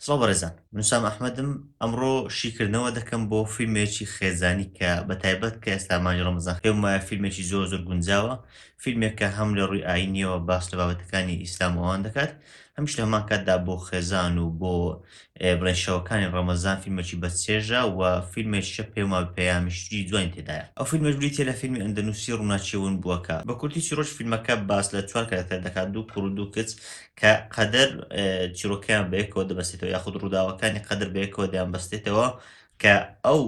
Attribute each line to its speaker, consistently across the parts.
Speaker 1: سڵاو بەڕێزان من سام ئەحمەدم ئەمڕۆ شیکردنەوە دەکەم بۆ فیلمێکی خێزانی کە بە تایبەت کە ئێستا مانگی ڕەمەزان پێم وایە فیلمێکی زۆر زۆر گونجاوە فیلمێکە هەم لە ڕووی ئاینیەوە باس لە بابەتەکانی ئیسلام و ئەوان دەکات هەمیش لە هەمان کاتدا بۆ خێزان و بۆ بڵێن شەوەکانی ڕەمەزان فیلمێکی بەچێژە و فیلمێکیشە پێم وایە پەیامیشی جوانی تێدایە. ئەو فیلمەش بریتیە لە فیلمی ئەندەنوسی ڕووناکی ون بووەکە. بە کورتی چیڕۆکی فیلمەکە باس لە چوار کارەکتەر دەکات، دوو کوڕ و دوو کچ کە قەدەر چیڕۆکەیان بەیەکەوە دەبەستێتەوە یاخود ڕووداوەکانی قەدەر بەیەکەوە دەیانبەستێتەوە کە ئەو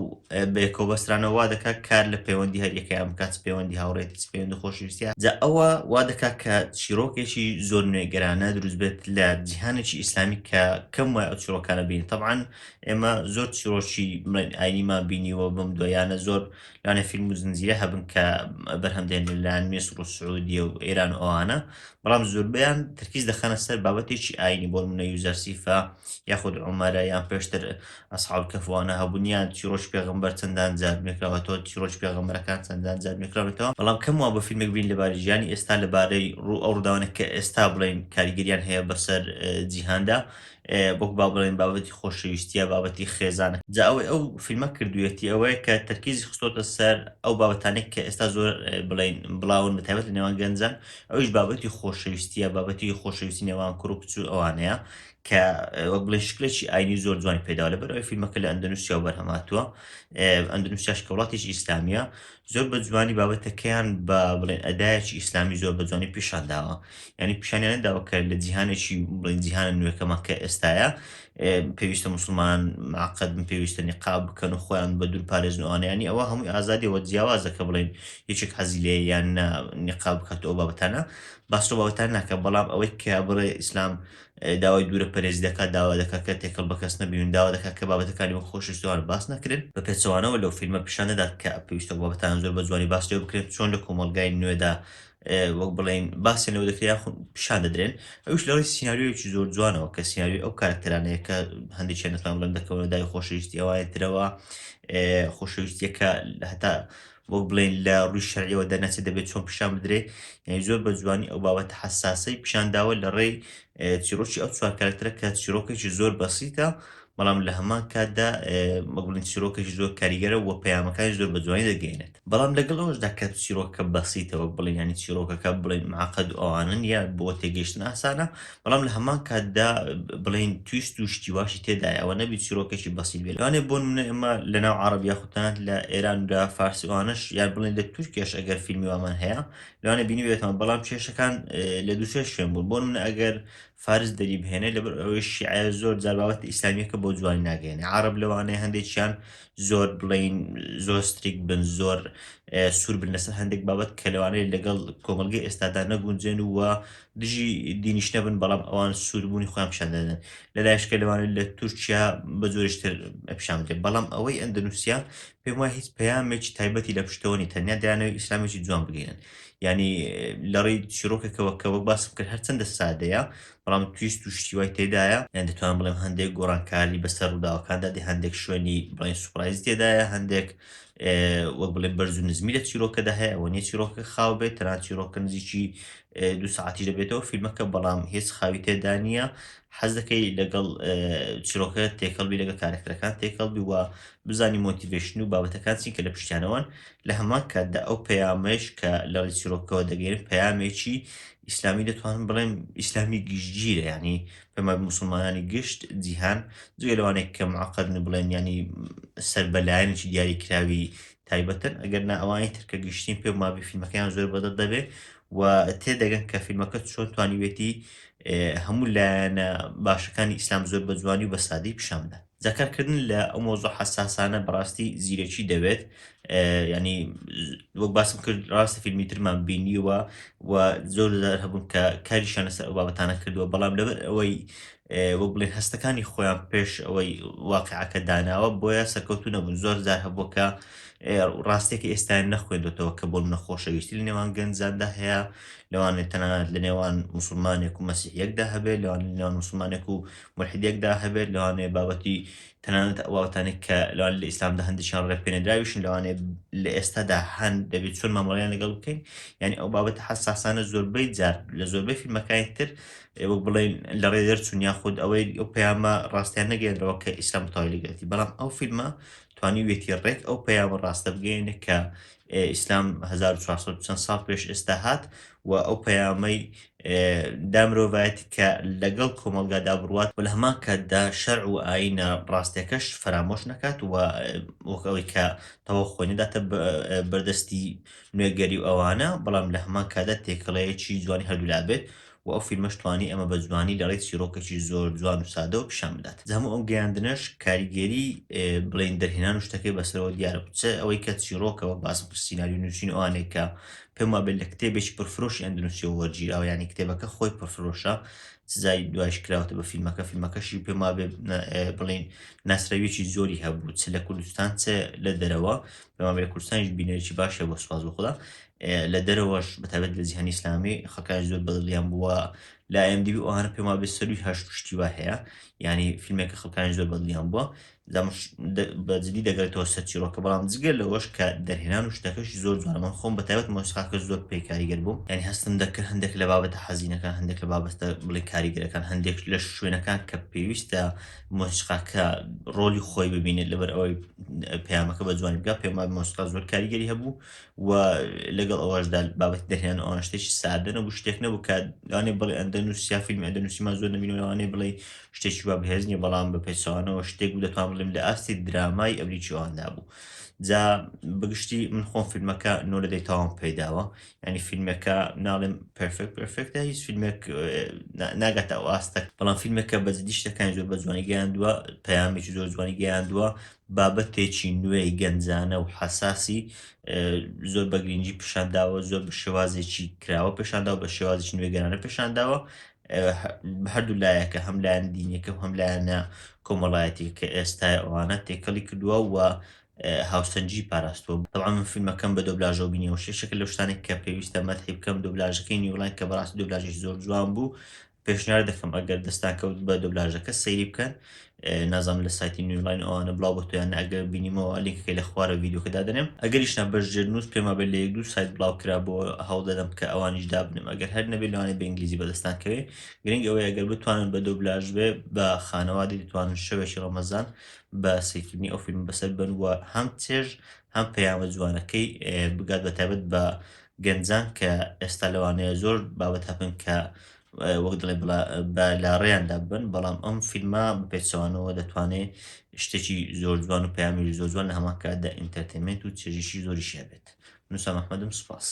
Speaker 1: بەیەکەوە بەسترانە وا دەکات کار لە پەیوەندی هەریەکەیان بکات، چ پەیوەندی هاوڕێتی چ پەیوەندی خۆشەویستی، جا ئەوە وا دەکات کە چیرۆکێکی زۆر نوێگەرانە دروست بێت لە جیهانێکی ئیسلامی کە کەم وایە ئەو چیرۆکانە بینین. تەبعەن ئێمە زۆر چیرۆکی بڵێن ئاینیمان بینیوە بەم دوایانە زۆر لەوانەیە فیلم و زنجیرە هەبن کە بەرهەم دێن لەلایەن میسر و سعودیە و ئێران و ئەوانە، بەڵام زۆربەیان تەرکیز دەخەنە سەر بابەتێکی ئاینی، بۆ نمونە یوزەرسیفە یاخود عومەرە یان پێشتر ئەسحاب کەف وانە هەبوون یان چیڕۆکی پێغەمبەر چەندان جار نوێکراوەتەوە، چیڕۆکی پێغەمبەرەکان چەندان جار نوێکراونەتەوە، بەڵام کەم وا بە فیلمێک بین لەبارەی ژیانی ئێستا لەبارەی ڕوو ئەو ڕووداوانە کە ئێستا بڵێین کاریگەریان هەیە بەسەر جیهاندا وەک با بڵێین بابەتی خۆشەویستیە بابەتی خێزانە. جا ئەوەی ئەو فیلمە کردوویەتی ئەوەیە کە تەرکیزی خستۆتە سەر ئەو بابەتانەی کە ئێستا زۆر بڵێین بڵاون بە تایبەت لە نێوان گەنجان ئەویش بابەتی خۆشەویستیە بابەتی خۆشەویستی نێوان کوڕ و کچ و ئەوانەیە کە وەک بڵێن شکلێکی ئاینی زۆر جوانی پێداوە لەبەر ئەوەی فیلمەکە لە ئەندەنوسیا و بەرهەم هاتووە ئەندەنوسیاش کە وڵاتێکی ئیسلامیە زۆر بە جوانی بابەتەکەیان بە بڵێن ئەدایەکی ئیسلامی زۆر بە جوانی پیشان داوە یعنی پیشانیان داوە کە لە جیهانێکی بڵێن جیهانە نوێکەمان کە ئێستاە پێویستە مسلمان معقد بن پێویستە نیقاب بکەن و خۆیان بە دوور پارێزن و ئەوانە یعنی ئەوە هەمووی ئازادیەوە جیاوازە کە بڵێن یەکێک حەزی لێ یان نیقاب بکات ئەو بابەتانە باس لەو بابەتانە ناکە بەڵام ئەوەی کە بڵێ ئیسلام داوای دوورە پەرێزی دەکات، داوا دەکات کە تێکەڵ بە کەس نەبین و داوا دەکات کە بابەتەکانی وەک خۆشەویستیوان باس نەکرێن، بە پێچەوانەوە لەو فیلمە پیشان دەدات کە پێویستە ئەو بابەتانە زۆر بە جوانی باس لێوە بکرێن چۆن لە کۆمەڵگای نوێدا وەک بڵێین باسیان لێوە دەکرێت یاخود پیشان دەدرێن، ئەویش لە ڕێی سیناریۆیەکی زۆر جوانەوە کە سیناریۆی ئەو کارەکتەرانەیە کە هەندێکیان دەتوانم بڵێم دەکەونە داوی خۆشەویستی ئەوانی ترەوە خۆشەویستیەکە هەتا وەک بڵێین لە ڕووی شەرعیەوە دەرنەچێت دەبێت چۆن پیشان بدرێ یعنی زۆر بە جوانی ئەو بابەتە حەساسەی پیشان داوە لە ڕێی چیرۆکی ئەو چوار کارکتەرە کە چیرۆکێکی زۆر بەسیتە بەڵام لە هەمان کاتدا وەک بڵێن چیرۆکێکی زۆر کاریگەرە و پەیامەکانی زۆر بە جوانی دەگەیەنێت بەڵام لەگەڵ ئەوەشدا کە چیرۆکە بەسیتە وەک بڵێن ینی چیرۆکەکە بڵێن معقد و ئەوانە نییە بۆ تێگەیشتن ئاسانە بەڵام لە هەمان کاتدا بڵێین twist و شتی واشی تێدایە ئەوە نەبی چیرۆکێکی بەسیت بێت لەوانەیە بۆ نمونە ئێمە لە ناو عەڕەب یاخود تەنانەت لە ئێران و لە فارسی ئەوانەش یان بڵێن لە تورکیاش ئەگەر فیلمی وامان هەیە لەوانەیە بینیبێتەوە بەڵام کێشەکان لە دوو سێ شوێن بوون بۆ نمونە ئەگەر فارس دەری بهێنێ لەبەر ئەوەی شیعە زۆر جار بابەتە ئیسلامیەکە بۆ جوانی ناگەێنێ عەڕەب لەوانەیە هەندێکیان زۆر بڵین زۆر strict بن زۆر سوور بن لەسەر هەندێک بابەت کە لەوانەیە لەگەڵ کۆمەڵگەی ئێستادا نەگونجێن و دژی دینیش نەبن بەڵام ئەوان سووربوونی خۆیان پیشان دەدەن لە لایشکە لەوانەیە لە تورکیا بە جۆرێکی تر پیشان بدرێت بەڵام ئەوەی ئەندەنوسیا پێم وایە هیچ پەیامێکی تایبەتی لە پشتەوە نیە تەنیا دەیانەوێت ئیسلامێکی جوان بگەینن یعنی لە ڕێی چیرۆکێکەوە کە وەک باسم کرد هەرچەندە سادەیە بەڵام twist و شتی وای تێدایە یان دەتوانم بڵێم هەندێک گۆڕانکاری بەسەر ڕووداوەکاندا دێ هەندێک شوێنی بڵێن surprise تێدایە هەندێک وەک بڵێ بەرز و نزمی لە چیرۆکەدا هەیە ئەوە نیە چیرۆکە خاو بێت تەنها چیرۆکە نزیکی دوو ساعتیش دەبێتەوە فیلمەکە بەڵام هیچ خاوی تێدا نییە حەز دەکەی لەگەڵ چیرۆکە تێکەڵ بی لەگەڵ کارەکتەرەکان تێکەڵ بی و بزانی motivation و بابەتەکان چین کە لە پشتیانەوەن لە هەمان کاتدا ئەو پەیامەش کە لە ڕێی چیرۆکەوە دەگەیەنن پەیامێکی ئیسلامی دەتوانم بڵێم ئیسلامی گشتگیرە یعنی پێم وایە موسڵمانانی گشت جیهان جگە لەوانەیە کە معقدن و بڵێن ینی سەر بە لایەنێکی دیاریکراوی تایبەتن ئەگەر نا ئەوانی تر کە گشتین پێم وابێ فیلمەکەیان زۆر بەدڵ دەبێ و تێدەگەن کە فیلمەکە چۆن توانیوێتی هەموو لایەنە باشەکانی ئیسلام زۆر بە جوانی و بە سادەی پیشان بدات. جا کارکردن لە ئەو مەوزوع حەساسانە بەڕاستی زیرەکی دەوێت ینی وەک باسم کرد ڕاستە فیلمی ترمان بینیوە و زۆر زار هەبوون کە کاریشان لەسەر ئەو بابەتانە کردووە بەڵام لەبەر ئەوەی وەک بڵێن هەستەکانی خۆیان پێش ئەوەی واقعەکە داناوە بۆیە سەرکەوتو نەبوون زۆر جار هەبووە کە ڕاستیەکەی ئێستایان نەخوێندۆتەوە کە بۆ نمونە خۆشەویستی لە نێوان گەنجاندا هەیە لەوانەیە تەنانەت لە نێوان موسڵمانێک و مەسیحیەکدا هەبێت لەوانەیە لە نێوان موسڵمانێک و مولحیدێکدا هەبێت لەوانەیە بابەتی تەنانەت ئەو بابەتانەی کە لەوانەیە لە ئیسلامدا هەندێکیان ڕێپێنەدراویشن لەوانەیە لە ئێستادا هەن دەبێت چۆن مامەڵەیان لەگەڵ بکەین یعنی ئەو بابەتە حەساسانە زۆربەی جار لە زۆربەی فیلمەکانی تر وەک بڵێن لە ڕێ دەرچوون یاخود ئەوەی ئەو پەیامە ڕاستیان نەگەیەنرەوە کە ئیسلام بەتەواوی لەگەڵیەتی بەڵام ئەو فیلمە توانیویەتی ڕێک ئەو پەیامە ڕاستە بگەیەنێ کە ئیسلام 1400 چەند ساڵ پێش ئێستا هات و ئەو پەیامەی دا مرۆڤایەتی کە لەگەڵ کۆمەڵگادا بڕوات و لە هەمان کاتدا شەرع و ئایینە ڕاستیەکەش فەرامۆش نەکات و وەک ئەوەی کە تەواو خۆی نەداتە بەردەستی نوێگەری و ئەوانە بەڵام لە هەمان کاتدا تێکەڵەیەکی جوانی هەردوولا بێت و ئەو فیلمەش توانی ئەمە بە جوانی لە ڕێی چیڕۆکێکی زۆر جوان و سادەوە پیشان بدات. جا هەموو ئەم گەیاندنەش کاریگەری بڵێین دەرهێنان و شتەکەی بەسەرەوە دیارە بوو چ ئەوەی کە چیڕۆکە وەک باسم کرد سیناریۆ نووسین و ئەوانەی کە پێم وابێت لە کتێبێکی پڕفرۆشی ئەندونوسیەوە وەرگیراوە یانی کتێبەکە خۆی پڕفرۆشە سزای دوایش کراوەتە بە فیلمەکە فیلمەکەشی پێم وابێ بڵێین ناسراویەکی زۆری هەبوو چ لە کوردستان چ لە دەرەوە پێم وابێ لە کوردستانیش بینەرێکی باش هەبوو سوپاس بۆ خودا لە دەرەوەش بەتایبەت لە جیهانی ئیسلامی خەڵکانی زۆر بەدڵیان بووە لە IMDb ئەوانە پێم وابێ سەروی هەشت شتی وا هەیە یعنی فیلمێکە خەڵکانی زۆر بەدڵیان بووە بە جدی دەگەڕێتەوە سەر چیرۆکە بەڵام جگە لەوەش کە دەرهێنان و شتەکەش زۆر جوانە من خۆم بە تایبەت مۆسیقاکە زۆر پێی کاریگەر بووم یعنی هەستم دەکرد هەندێک لە بابەتە حەزینەکان هەندێک لە بابەتە بڵێ کاریگەرەکان هەندێک لە شوێنەکان کە پێویستە مۆسیقاکە ڕۆلی خۆی ببینێت لەبەر ئەوەی پەیامەکە بە جوانی بگات پێم وایە مۆسیقا زۆر کاریگەری هەبوو و لەگەڵ ئەوەشدا بابەتی دەرهێنان ئەوان شتێکی سادە نەبوو شتێک نەبوو کە لەوانەیە بڵێ ئەندەنووسیا فیلمی ئەندەنووسیمان زۆر نەبینەوە لەوانەیە بڵێ شتێکی وا بەهێز نییە بەڵام بە پێچەوانەوە شتێک بوو دەتوانم بڵێم لە ئاستی درامای ئەمریکی ئەواندا بوو جا بەگشتی من خۆم فیلمەکە نۆ لە دەی تەواوم پێداوە ینی فیلمەکە ناڵێم perfect perfect ە هیچ فیلمێک ناگاتە ئەو ئاستە بەڵام فیلمەکە بە جدی شتەکانی زۆر بە جوانی گەیاندووە پەیامێکی زۆر جوانی گەیاندووە بابەتێکی نوێی گەنجانە و حەساسی زۆر بە گرنگی پیشانداوە زۆر بە شێوازێکی کراوە پێشانداوە بە شێوازێکی نوێگەرانە پێشانداوە هەردوو لایەکە هەم لایەن دینیەکە و هەم لایەنە کۆمەڵایەتی کە ئێستا ئەوانە تێکەڵی کردووە و هاوسەنگی پاراستووە طبعا من فیلمەکەم بە دۆبلاژەوە بینیەوە شێشەکە لەو شتانێک کە پێویستە مەدحی بکەم دۆبلاژەکەی نیوڵان کە بەڕاستی دۆبلاژێکی زۆر جوان بوو پێشنیار دەکەم ئەگەر دەستان کەوت بە دۆبلاژەکە سەیری بکەن نازانم لە سایتی نیولاین ئەوانە بڵاو بۆ تۆیان ئەگەر بینیمەوە لینکەکەی لە خوارە ڤیدیۆکە دادەنێم ئەگەریش نا بە ژێرنووس پێم وابێت لە یەک دوو سایت بڵاو کرا بۆ هەوڵ دەدەم کە ئەوانیش دابنێم ئەگەر هەر نەبێت لەوانەیە بە ئینگلیزی بەدەستان کەوێ گرنگ ئەوەیە ئەگەر بتوانن بە دۆبلاژ بێ بە خانەوادی دەتوانن شەوێکی ڕەمەزان بە سەیرکردنی ئەو فیلم بەسەر بن و هەم چێژ هەم پەیامە جوانەکەی بگات بە تایبەت بە گەنجان کە ئێستا لەوانەیە زۆر بابەت هەبن کە وەک دەڵێ بە لاڕێیاندا بن بەڵام ئەم فیلمە بە پێچەوانەوە دەتوانێت شتێکی زۆر جوان و پەیامی زۆر جوان لە هەمان کاتدا entertainment و چێژیشی زۆریشی هەبێت. من وسام ئەحمەدم سوپاس.